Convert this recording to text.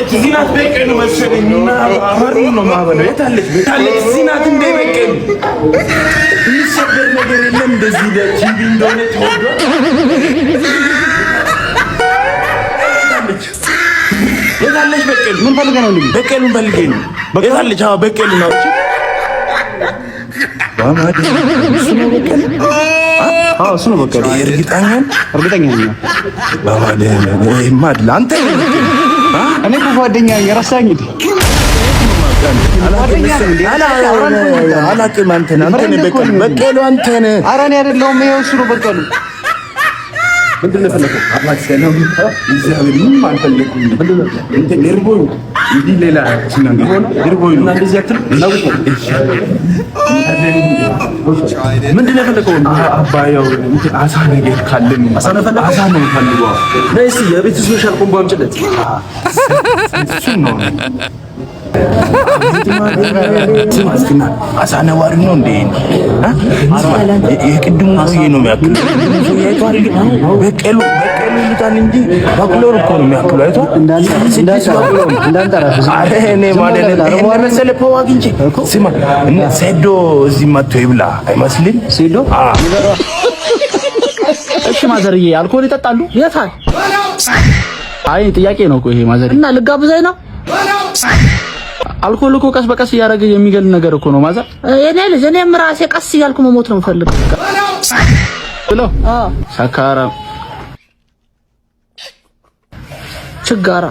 እዚህ ናት በቀሉ መሰለኝ እና አፈር ነው ማበለው። የት አለች? የት እዚህ ናት እንደ በቀሉ የሚሰበር ነገር የለም። እንደዚህ ለቲቪ እንደሆነ ተወዷል። የት አለች በቀሉ? ምን ፈልገህ ነው? በቀሉን ፈልጌ ነው። የት አለች? አዎ በቀሉ ነው። እሱ ነው በቀሉ። እርግጠኛ እርግጠኛ ነኝ። አንተ እኔ እኮ ጓደኛ ነኝ። ረሳኸኝ እንዴ? አላውቅም። አንተን አንተን በቀሉ በቀሉ አንተን። ኧረ እኔ አይደለሁም። ይኸው እሱ ነው በቀሉ። ምንድን ነው የፈለከው? አምላክ ሰላም እግዚአብሔር ምንም አልፈለኩም። እንትን እርቦኝ እንዲህ ሌላ እርቦኝ ነው። ምንድን ነው የፈለከው? አባ ያው እንትን አሳ ነገር ካለ አሳ ነው የፈለከው? አሳ ነው የምፈልገው። ነይ እስኪ የቤት special combo አምጪለት። እሱን ነው። ስማ እስኪ ና፣ አሳ ነዋሪ ነው እንዴ? የቅድሙ ሰውዬ ነው የሚያክለው። በቀሉ በቀሉ ይሉታል እንጂ በቅሎን እኮ ነው የሚያክለው። አይቷል። ኧረ እኔ ማለት ነው ይሄን መሰለ ፖ አግኝቼ። ስማ ሴዶ እዚህ መጥቶ ይብላ አይመስልም? ሴዶ እሺ ማዘርዬ አልኮል ይጠጣሉ? የታል? አይ ጥያቄ ነው እኮ ይሄ ማዘርዬ። እና ልጋብዘኝ ነው? አልኮል እኮ ቀስ በቀስ እያደረገ የሚገል ነገር እኮ ነው ማዘር። የኔ ልጅ እኔም ራሴ ቀስ እያልኩ መሞት ነው የምፈልገው። ብሎ ሰካራም ችጋራ።